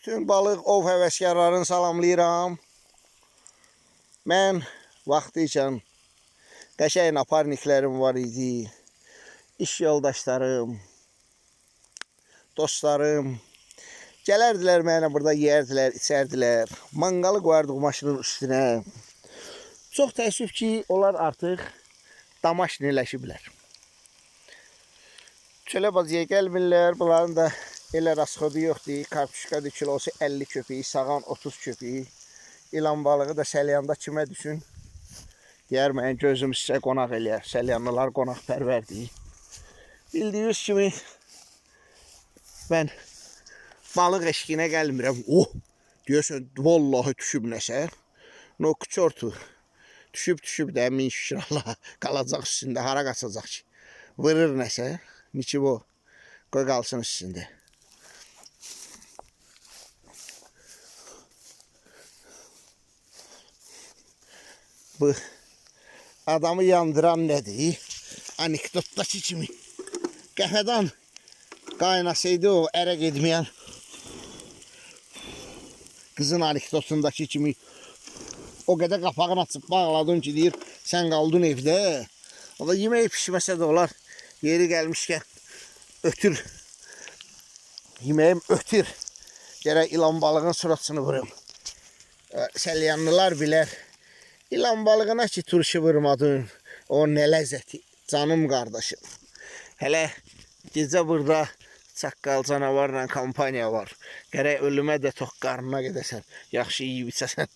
Bütün balıq ov həvəskarlarını salamlayıram. Mən vaxtı üçün qəşəng naparniklərim var idi. İş yoldaşlarım, dostlarım. Gələrdilər mənə burada yeyərdilər, içərdilər. Manqalı qoyardıq maşının üstünə. Çox təəssüf ki, onlar artıq damaşniləşiblər. Çölə bacıya gəlmirlər. Bunların da elə rasxodu yoxdur. Kartuşkadır kilosu 50 köpük, sağan 30 köpük. İlan balığı da səlyanda kimə düşün? Deyər mənim gözüm sizə qonaq eləyər. Səlyanlılar qonaqpərvərdir. Bildiyiniz kimi mən balıq eşqinə gəlmirəm. Oh! Deyəsən vallahi düşüb nəsə. No k çortu. Düşüb də min şükür Allah qalacaq üstündə. Hara qaçacaq ki? Vırır nəsə. Niçivo. Qoy qalsın üstündə. Bu adamı yandıran nədir? Anekdotdakı kimi. Qəfədan qaynasaydı o ərə getməyən qızın anekdotundakı kimi o qədər qapağını açıb bağladın ki, deyir, sən qaldın evdə. O da yemək pişməsə də olar. Yeri gəlmişkən ötür. Yeməyim ötür. Gərək ilan balığın suratını vurum. Səlyanlılar bilər. İlan balığına ki turşu vurmadın. O nə ləzzəti. Canım qardaşım. Hələ gecə burada çaqqal canavarla kampaniya var. Gərək ölümə də tox qarnına gedəsən. Yaxşı yeyib içəsən.